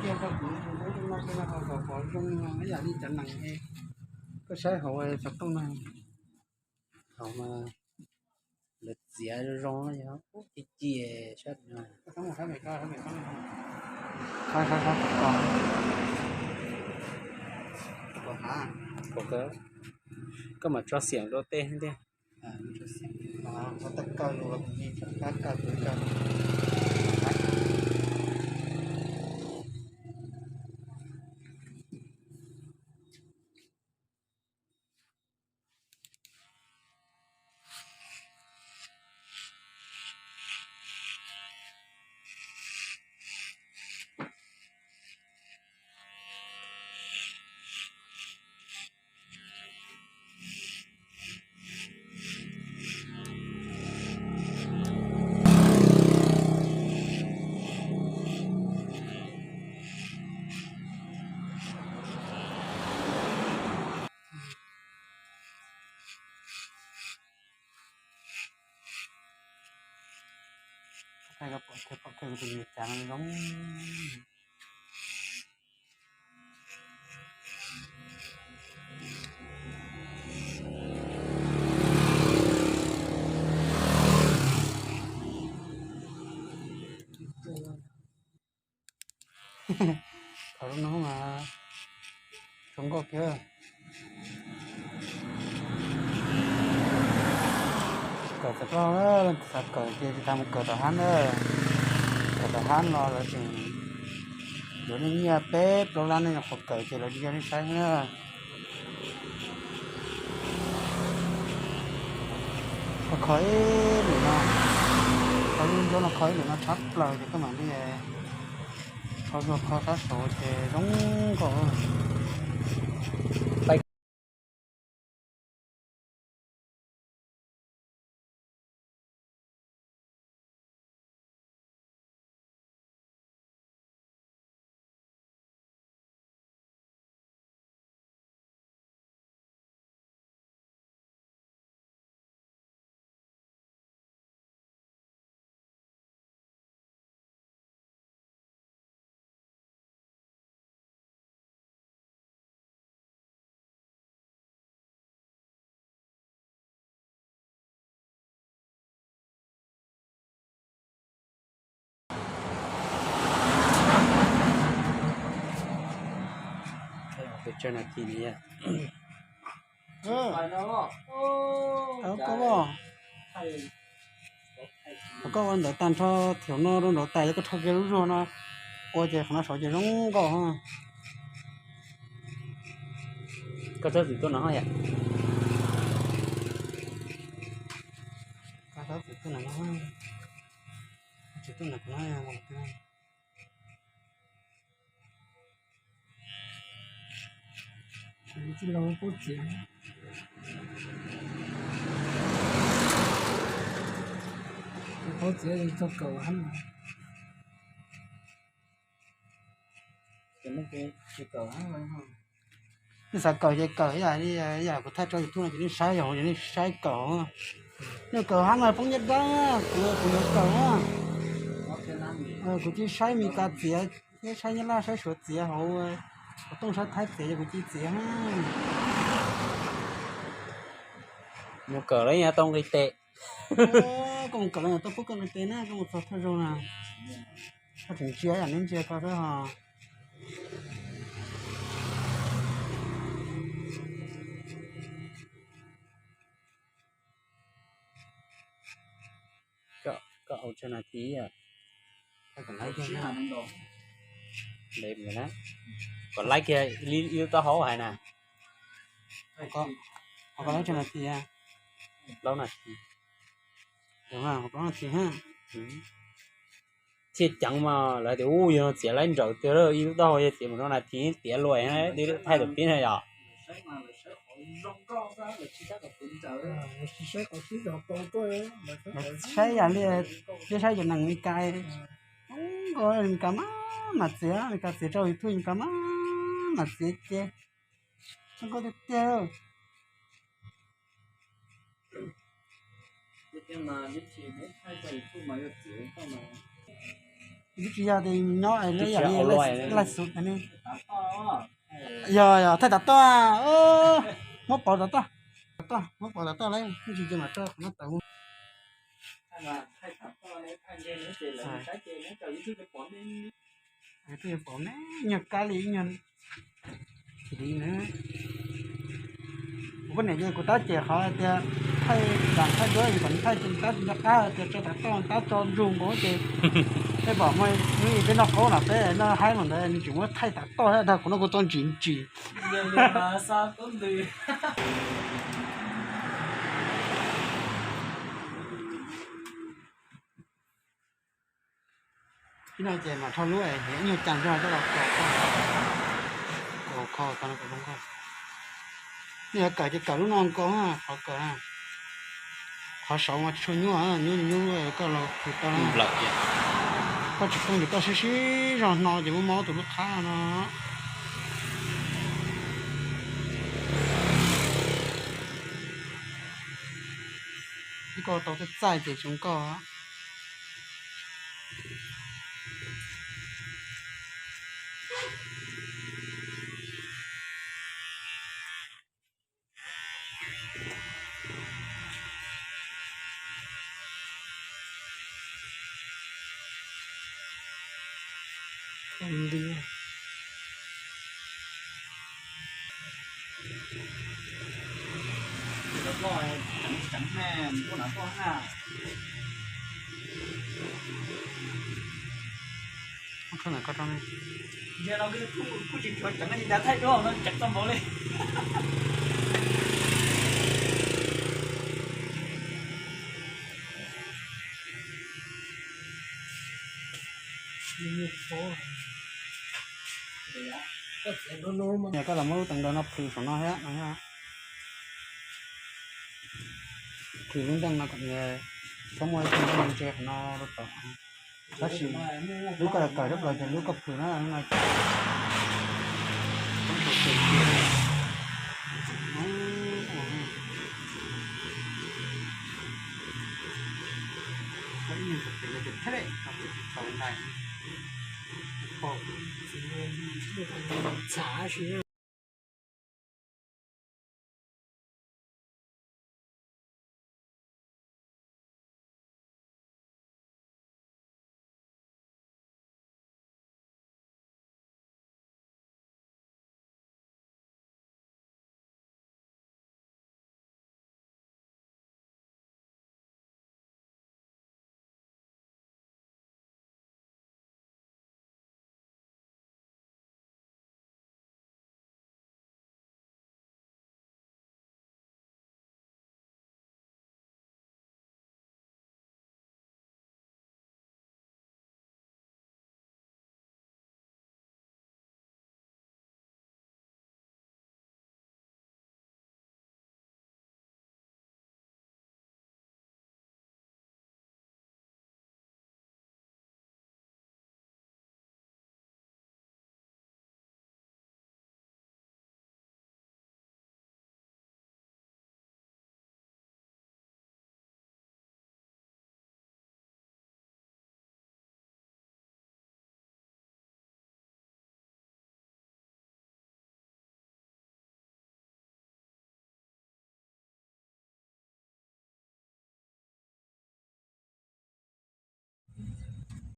Koj saib hauv xov tooj no, hauv mas lawv txiav zoo zoo, yog ci ci sab. Koj mam tso xiam rau tej thiab. Qhov no mas zoo nkauj kiag. Kawm txawm koj xav kawm ces tsis tas mus kawm tom hab na. Kawm tom hab no lawv tseem yuav nej nyiaj peb plaub lab, nej nyuam qhuav kawm ces lawv tsis nco nej saib na. Kho kho ib lwm no, kho ib lub ncuab no, kho ib lwm no tshab plaws ces koj mam li kho zuag kho sab saud ces zoo nkauj. Peb tsawg nas this ne? Koj ua ntawv tag nrho, thaum no rau nraud tas, yog koj rho kiag lub zuag no ua ces qhov no saud ces zoo nkauj. Koj txhob txwm tuaj no yom. Koj txhob txwm tuaj no, tsis tuaj no. Tij laug paub txiav, paub txiav txog kawm hab. Nej xav kawm ces kawm, ib yam kuv thaij rau YouTube no ces nej saib, yog hauv ces nej saib kawm. Nej kawm hab mas poob nyiaj dawb, kuv, kuv yuav kawm na. Kuv cia saib Mes Kas txiav, thiab saib Nyab Laj saib Suav txiav hauv, kuv tooj saib Thaib txiav ces kuv cia txiav. Mus kawm los yeej tau nqi tes. Koj mus kawm los tau pub koj nqi tes na, koj mus txog thawj zaug na. Koj tseem ntsia yam neb ntsia koj xwb ho. Koj, koj au tsawg nas this? Ntev na. Kom laib kiag ib lub taub hau hais na. Koj laib tsawg nas this? Plaub nas this. Plaub nas this ha. Txhia ceev mas lawv tias ub, yog no txiav laib nrawm tiag, ib lub taub hau yog txiav mus no nas this tiav luaj, thaij tus pib na yom. Saib yam li, peb saib cov neeg Mes Kas, Mes Kas maj mam txiav, Mes Kas txiav rau YouTube Mes Kas maj mam txiav ces zoo nkauj tiag tiag. Twb tsis yog tias nyob lawm yam li laij xus ne. Yog yog thaij tam toj, muab pauv tam toj, tam toj, muab pauv tam toj lawm, tsis ces mam rau qhov no tawm mus. Twb yuav pom me nyuag kab li ib nyuag li na. Kuv poj niam ces kuv tab cem qhov tias thaij dam thaij duab es kom nws thaij ces tab tsis nco qab tias tso tam toj tab tso ntsug nkaus ces peb pom muaj ib peb noj qaub no peb noj haib mas ntawd nws tseem muab thaij tam toj thiab dag kuv no kuv tau ntsim ntsim. Ib no ces mam rho lub es ib nyuag cas nrog coj los kho, kho tau no kom zoo nkauj. Nej yuav kawm ces kawm lub no nkaus, qhov kawm, qhov saud mas tsis tshua nyuaj, nyuaj nyuaj koj los khwv tau na. Koj tsis poob ces koj sib sib zog hno ces muab mob tus lub qhab no. Ib koj tau txaij txaij ces tsis zoo nkauj. Kuj tsis tshuav ceev no thaij duab no ceev tau npaum li. Yog koj los muab lub teev daws no plhws saum no thiab no, plhws lub nteej no kom txhob muaj ib tug nteej ntse qhov no rau tom. Tab sis lub koj kawm tshaj plaws ces lub koj plhws na no.